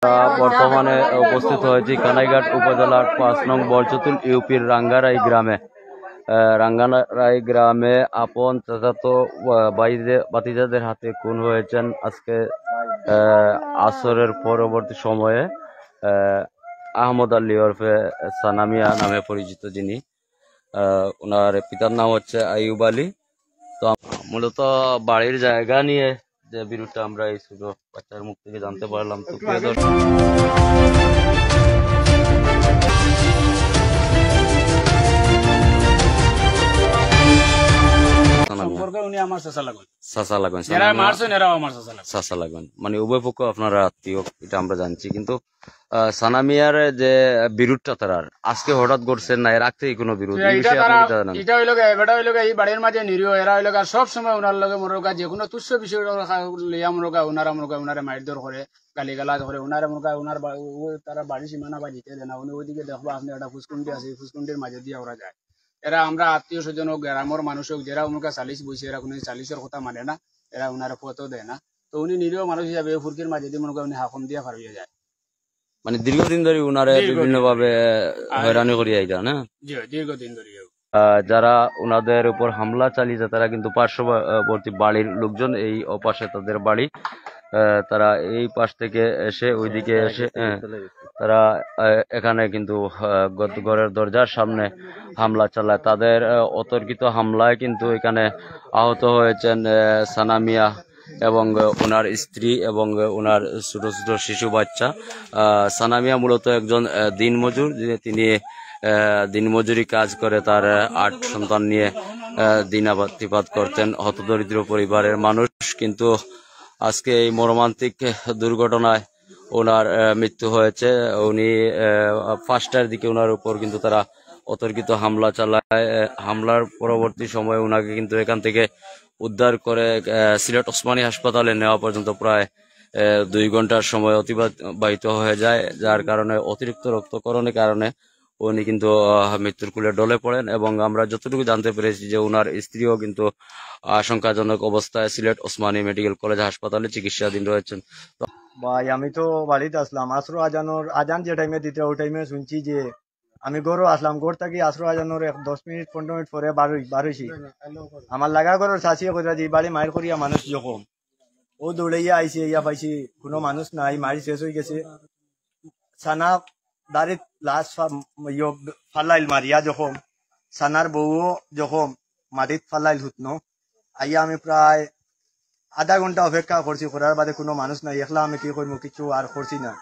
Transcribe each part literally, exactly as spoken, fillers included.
আমরা বর্তমানে উপস্থিত হয়েছি কানাইঘাট উপজেলার পাঁচ নং বরচতুল ইউপির রাঙ্গারাই গ্রামে। আহ, রাঙ্গারাই গ্রামে আপন চাচাতো, আহ, ভাইদের, ভাতিজাদের হাতে খুন হয়েছেন আজকে, আহ, আসরের পরবর্তী সময়ে, আহ, আহমদ আলী ওরফে সানামিয়া নামে পরিচিত যিনি। আহ, ওনার পিতার নাম হচ্ছে আইয়ুব আলী। তো আম-, মূলত বাড়ির জায়গা নিয়ে যে বিরোধটা আমরা এই ছোট বাচ্চার মুখ থেকে জানতে পারলাম। তো প্রিয় দর্শক, সম্পর্কে উনি আমার চাচা লাগেন। চাচা লাগেন, যারা সানামিয়া মারছেন এরাও আমার চাচা লাগেন। চাচা লাগেন, মানে উভয় পক্ষ আপনারা আত্মীয়, এটা আমরা জানছি। কিন্তু আহ, সানামিয়ার যে বিরোধটা তারার আজকে হঠাৎ ঘটছে না, এর আগ থেকে কোনো বিরোধ, এই এটা বিষয়ে তারা, আপনি কি জানান? এটা হইলো গিয়া, এটা হইলো গিয়া এই বাড়ির মাঝে নিরীহ, এরা হইলো গিয়া সব সময় ওনার লগে মনে করিয়া যে কোনো তুচ্ছ বিষয় লইয়া মনে করিয়া ওনারা মনে করিয়া ওনারে মারধর করে, গালিগালাজ করে, ওনারে মনে করিয়া ওনার বা-, ও, ও তারা বাড়ির সীমানা বা দিতে দেয় না, উনি ওইদিকে দেখবা আপনি একটা ফুসকুন্ডি আছে, এই ফুসকুন্ডির মাঝে দিয়া ওরা যায়। এরা আমরা আত্মীয় স্বজন হোক, গ্রামের মানুষ হোক, যারা মনে করিয়া সালিশ বইছে, এরা কোনো সালিশের কথা মানে না, এরা ওনারে পথও দেয় না। তো উনি নিরীহ মানুষ হিসাবে ফুরকির মাঝে দিয়ে মনে করিয়া উনি হাকম দিয়া পার হইয়া যায়। মানে দীর্ঘদিন ধরে উনারে দীর্ঘদিন। বিভিন্নভাবে আর হয়রানি করিয়া আইতা না? জি, দীর্ঘদিন ধরে। আহ, যারা উনাদের উপর হামলা চালিয়েছে, তারা কিন্তু পার্শ্ববর্তী বাড়ির লোকজন, এই ওপাশে তাদের বাড়ি। আহ, তারা এই পাশ থেকে এসে, ওইদিকে এসে, আহ, তারা, আহ, এখানে কিন্তু, আহ, গত-, ঘরের দরজার সামনে হামলা চালায়। তাদের, আহ, অতর্কিত হামলায় কিন্তু এখানে আহত হয়েছেন, আহ, সানামিয়া এবং, আহ, ওনার স্ত্রী এবং, আহ, ওনার ছোট ছোট শিশু বাচ্চা। আহ, সানামিয়া মূলত একজন, আহ, দিনমজুর, যে তিনি, আহ, দিনমজুরি কাজ করে তার, আহ, আট সন্তান নিয়ে, আহ, দিনাতিপাত করতেন, হতদরিদ্র পরিবারের মানুষ। কিন্তু আজকে এই মর্মান্তিক দুর্ঘটনায় ওনার, আহ, মৃত্যু হয়েছে। উনি, আহ, পাঁচটার দিকে ওনার উপর কিন্তু তারা অতর্কিত হামলা চালায়। আহ, হামলার পরবর্তী সময়ে ওনাকে কিন্তু এখান থেকে উদ্ধার করে, আহ, সিলেট ওসমানী হাসপাতালে নেওয়া পর্যন্ত প্রায়, আহ, দুই ঘন্টার সময় অতিবাহিত হয়ে যায়, যার কারণে অতিরিক্ত রক্তক্ষরণের কারণে উনি কিন্তু, আহ, মৃত্যুর কোলে ঢলে পড়েন এবং আমরা যতটুকু জানতে পেরেছি যে ওনার স্ত্রীও কিন্তু আশঙ্কাজনক অবস্থায় সিলেট ওসমানী মেডিকেল কলেজ হাসপাতালে চিকিৎসাধীন রয়েছেন। তো ভাই, আমি তো বাড়িত আসলাম, আসর আজানর, আজান যে টাইমে দিতে, ওই টাইমে শুনছি যে আমি ঘরো আসলাম, ঘর থাকি আসর আজানর এক দশ মিনিট, পনেরো মিনিট পরে বারই-, বারইছি। আমার লাগা ঘরর চাচিয়ে কইরা যে এই বাড়ি মাইর করিয়া মানুষ জখম। ও দৌড়াইয়া আইছে, ইয়া পাইছি, কোনো মানুষ নাই, মারি শেষ হয়ে গেছে। সানা দাড়িত লাশ ফা-, ইয়ো ফালাইল মারিয়া জখম, সানার বউও জখম, মাটিত ফালাইল হুতনো। আইয়া আমি প্রায় আধা ঘন্টা অপেক্ষা করছি, করার বাদে কোনো মানুষ নাই, একলা আমি কি করবো, কিছু আর করছি না।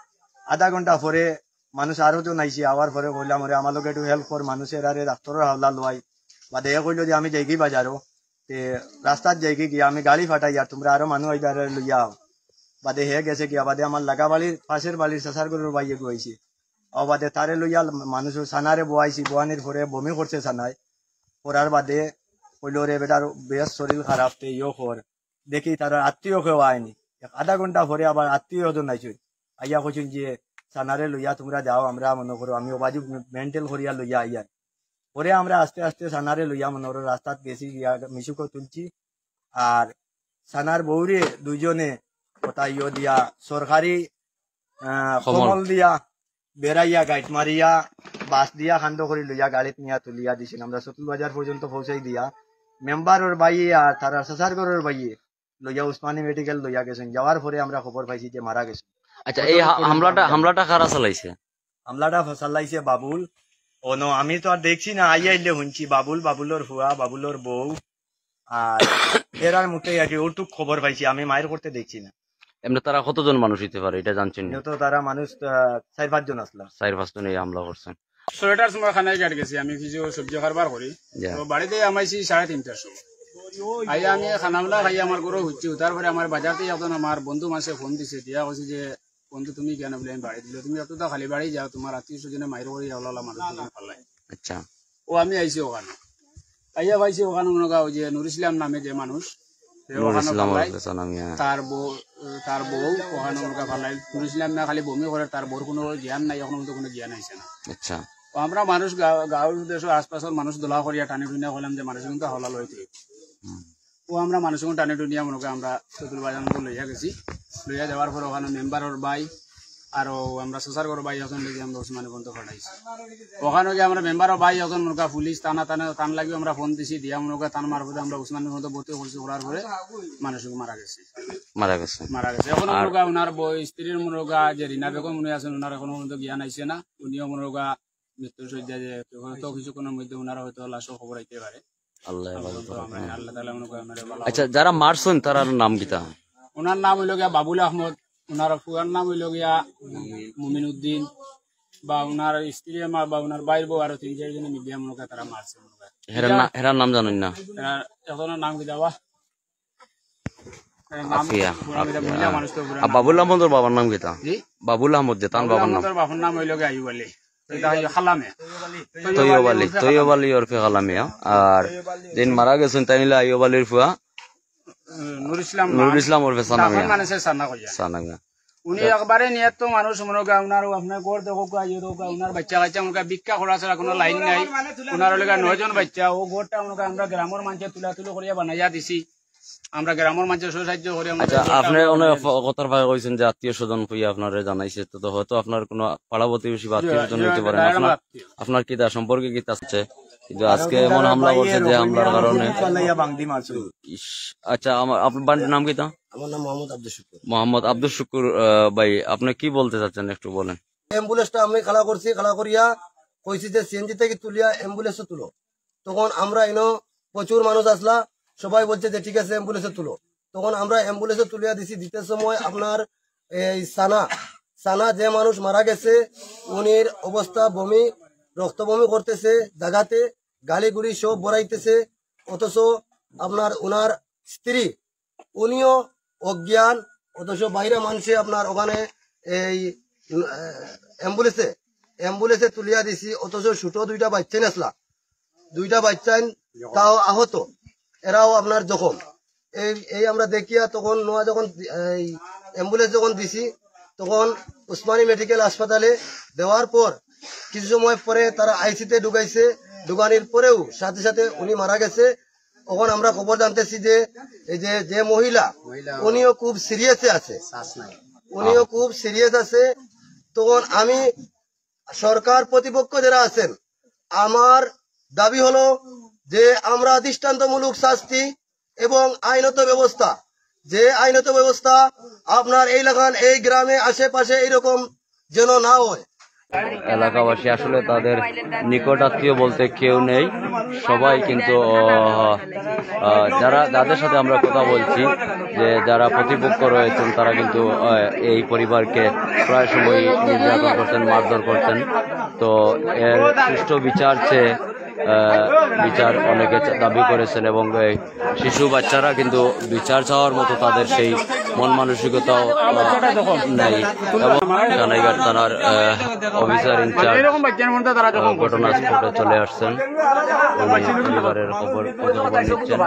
আধা ঘন্টা পরে মানুষ আরো জন আইছে, আওয়ার পরে কইলাম, "ওরে, আমার লগে একটু হেল্প কর, মানুষের আরে ডাক্তারর হাওলা লওয়াই।" বাদে এ কইলো যে, "আমি যাইগি বাজারো।" তে রাস্তাত যাইগি গিয়া আমি গাড়ি ফাটাই, আর তোমরা আরো মানুষ আইবা, আরে লইয়া আও। বাদে হে গেছে গিয়া, বাদে আমার লাগা বাড়ির, পাশের বাড়ির চাচার ঘরর ভাইয়ে গুয়াইছে। ও বাদে তারে লইয়া মানুষ সানারে বওয়াইছি, বওয়ানির পরে বমি করছে সানায়। করার বাদে কইলো, "রে বেটার বেশ শরীর খারাপ, তে ইয়ো কর।" দেখি তারা আত্মীয় কেউ আয়নি। এক আধা ঘন্টা পরে আবার আত্মীয় স্বজন আইছইন। আইয়া কইছইন যে, "সানারে লইয়া তোমরা যাও, আমরা মনে করো আমি ওবাজু মেন্টাল করিয়া লইয়া আইয়ার।" পরে আমরা আস্তে আস্তে সানারে লইয়া মনে করো রাস্তাত গেছি, গিয়া মিশুকও তুলছি। আর সানার বউরে দুইজনে কথা ইয়ো দিয়া সরকারি, আহ, কমল। কমল দিয়া বেড়াইয়া গাইট মারিয়া বাস দিয়া খান্দ করি লইয়া গাড়িত নিয়া তুলিয়া দিছিল। আমরা সতুল বাজার পর্যন্ত পৌঁছাই দিয়া মেম্বারর ভাইয়ে আর তারা চাচার ঘরর ভাইয়ে লইয়া উসমানী মেডিকেল লইয়া গেছেন। যাওয়ার পরে আমরা খবর পাইছি যে মারা গেছেন। আচ্ছা, এই হা-, হামলাটা, হামলাটা কারা চালাইছে? হামলাটা চালাইছে বাবুল। অনো আমি তো আর দেখছি না, আইয়া আইলে শুনছি বাবুল, বাবুলর ফুয়া, বাবুলর বউ। আর এরার মুখে আর কি ওটুক খবর পাইছি, আমি মাইর করতে দেখছি না। এমনি তারা কতজন মানুষ হইতে পারে, এটা জানছেন না? তো তারা মানুষ, আহ, চার পাঁচজন আসলা। চার পাঁচজন এই হামলা করছেন। ছয়টার সময় খানাইঘাট গেছি, আমি কিছু সবজি কারবার করি। যা। তো বাড়িতে আমাইছি সাড়ে তিনটার সময়। আইয়া আমি খানাগুলা খাই আমার ঘরো হইছি, তারপরে আমার বাজারতে একজন আমার বন্ধু মাসে ফোন দিছে, দিয়া কইছে যে, "বন্ধু, তুমি কেন?" বলে, "আমি বাড়ি দিল, তুমি অতটা খালি বাড়ি যাও, তোমার আত্মীয় স্বজনে মাইর করি যাওলা মানুষ দুজন ফালাই।" আচ্ছা। ও আমি আইছি ওখানে, আইয়া পাইছি ওখানে মনে কর ওই যে নুর ইসলাম নামে যে মানুষ, সে নুর ওখানে ইসলাম ফালাই। ওরফে সানামিয়া। তার বউ, তার বউ ওখানে মনে কর ফালাই। নুর ইসলাম না খালি বমি করে, তার বউর কোনো জ্ঞান নাই, এখনো পর্যন্ত কোনো জ্ঞান আইছে না। আচ্ছা। ও আমরা মানুষ গাঁও, গাঁওর দেশর আশপাশর মানুষ দোলা করিয়া টানি টুনিয়া কইলাম যে মানুষ কিন্তু হাওলা লইতে। হুম। ও আমরা মানুষ টানি টুনিয়া মনে কর আমরা চতুর বাজার মতো লইয়া গেছি। লইয়া যাওয়ার পর ওখানে মেম্বারর ভাই, আরো আমরা সোসার ঘরো ভাই একজন লইয়া আমরা উসমানী পর্যন্ত পাঠাইছি। ওখানো গিয়া আমরা মেম্বারও ভাই একজন মনে কয় পুলিশ থানা, থানা, থান লাগিও আমরা ফোন দিছি, দিয়া মনে কয় থান মারফতে আমরা উসমানী পর্যন্ত ভর্তি করছি, করার পরে মানুষ মারা গেছে। মারা গেছে। মারা গেছে। এখন আর মনে কয় ওনার বউ, স্ত্রীর মনে কয় যে রিনা বেগম উনি আছেন, ওনার এখনো পর্যন্ত জ্ঞান আইছে না, উনিও মনে কয় মৃত্যুর শয্যা যে হয়তো কিছুক্ষণের মধ্যে ওনারা হয়তো লাশও খবর আইতে পারে। আল্লাহ ভালো তো রাখুক। আমরা আল্লাহ তাআলা মনে কয় আমরা ভালো। আচ্ছা, যারা মারছেন তারার নাম কিতা? ওনার নাম হইল গিয়া বাবুল আহমদ, ওনার ফুয়ার নাম হইল গিয়া মুমিন উদ্দিন, বা ওনার স্ত্রী মা বা ওনার ভাইর বউ আরো তিন চারজনে মিলিয়া মনে কয় তারা মারছে মনে কয়। হেরার না-, হেরার নাম জানেন না? এরা একজনের নাম কিতা বা? এর নাম আফিয়া, পুরান এটা আফিয়া। মহিলা মানুষ তো পুরান আর নাম। বাবুল আহমদর বাবার নাম কিতা? জি? বাবুল আহমদ যে তান বাবুল বাবার নাম? আহমদর বাবার নাম হইল গিয়া আইয়ুব আলী। এটা হইল খালামে। তৈয়ব আলী, তৈয়ব আলী ওরফে খালামিয়া। আর দিন মারা গেছেন তাই নিলে আইয়ুব আলীর ফুয়া নুর ইসলাম নুরুল ইসলাম ওরফে সানামিয়া। মানুষের সানা কইয়া। সানামিয়া। উনি একবারে নিয়ত মানুষ মনে কয়, ওনার, আপনার ঘর দেখো, আইও দেখো, ওনার বাচ্চা কাচ্চা মনে কয় ভিক্ষা করা ছাড়া কোনো লাইন নাই। ওনার লগে নয়জন বাচ্চা, ও ঘরটা মনে কয় আমরা গ্রামের মানুষে তুলাতুলি করিয়া বানাইয়া দিছি। আমরা গ্রামের মানুষের সাহায্য করি আমরা আচ্ছা, এই ঘরটা আপনি আমরা অনেক বানাইয়া দিছি। ফ-, কথার ভাগে কইছেন যে আত্মীয় স্বজন কইয়া আপনারে জানাইছে, তো, তো হয়তো আপনার কোনো পাড়া প্রতিবেশী বা আত্মীয় স্বজন হইতে পারে না। আপনার, আপনার কিতা সম্পর্কে কিতা আছে? কিন্তু আজকে এমন হামলা করছে যে হামলার কারণে। ইস, আচ্ছা, আমার, আপনার বাড়ির নাম কিতা? আমার নাম মোহাম্মদ আব্দুল শুকুর। মোহাম্মদ আব্দুল শুকুর, আহ, ভাই, আপনি কি বলতে চাচ্ছেন একটু বলেন। অ্যাম্বুলেন্সটা আমি খাড়া করছি, খাড়া করিয়া কইছি যে সিএনজি থেকে তুলিয়া অ্যাম্বুলেন্সে তুলো। তখন আমরা এনো প্রচুর মানুষ আসলা, সবাই বলছে যে ঠিক আছে অ্যাম্বুলেন্সে তুলো। তখন আমরা অ্যাম্বুলেন্সে তুলিয়া দিছি, দিতে সময় আপনার এই সানা, সানা যে মানুষ মারা গেছে, উনির অবস্থা বমি, রক্ত বমি করতেছে জাগাতে, গালিগুলি সব বড়াইতেছে, অথচ আপনার ওনার স্ত্রী উনিও অজ্ঞান, অথচ বাইরে মানুষে আপনার ওখানে এই, আহ, অ্যাম্বুলেন্সে, অ্যাম্বুলেন্সে তুলিয়া দিছি, অথচ ছোট দুইটা বাচ্চাইন আসলা, দুইটা বাচ্চাইন তাও আহত, এরাও আপনার জখম। এই, এই আমরা দেখিয়া তখন নোয়া যখন দি-, এই অ্যাম্বুলেন্স যখন দিছি, তখন উসমানী মেডিকেল হাসপাতালে দেওয়ার পর কিছু সময় পরে তারা আইসিতে ঢুকাইছে, ঢুকানির পরেও সাথে সাথে উনি মারা গেছে। তখন আমরা খবর জানতেছি যে এই যে, যে মহিলা, উনিও খুব সিরিয়াসে আছে, উনিও খুব সিরিয়াস আছে। তখন আমি সরকার প্রতিপক্ষ যারা আছেন, আমার দাবি হলো যে আমরা দৃষ্টান্তমূলক শাস্তি এবং আইনত ব্যবস্থা, যে আইনত ব্যবস্থা আপনার এই লাখান এই গ্রামে আশেপাশে এইরকম যেন না হয়। এলাকাবাসী আসলে তাদের নিকট আত্মীয় বলতে কেউ নেই, সবাই কিন্তু, আহ, আহ, যারা, যাদের সাথে আমরা কথা বলছি, যে যারা প্রতিপক্ষ রয়েছেন, তারা কিন্তু, আহ, এই পরিবারকে প্রায় সময় নির্যাতন করতেন, মারধর করতেন। তো এর সুষ্ঠু বিচার চেয়ে, আহ, বিচার অনেকে চা-, দাবি করেছেন এবং এই শিশু বাচ্চারা কিন্তু বিচার চাওয়ার মতো তাদের সেই মন মানসিকতাও, আহ, নেই। এবং কানাইঘাট থানার, আহ, অফিসার ইনচার্জ, আহ, ঘটনা স্পটে চলে আসছেন। উনি পরিবারের খবর, খোঁজখবর নিচ্ছেন।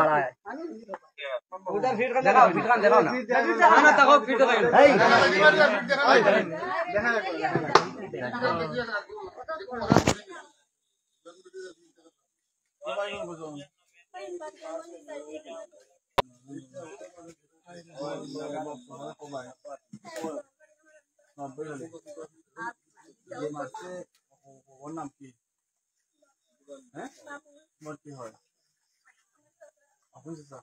ওর নাম কি? হ্যাঁ? তোমার কি হয়? অফিসে স্যার?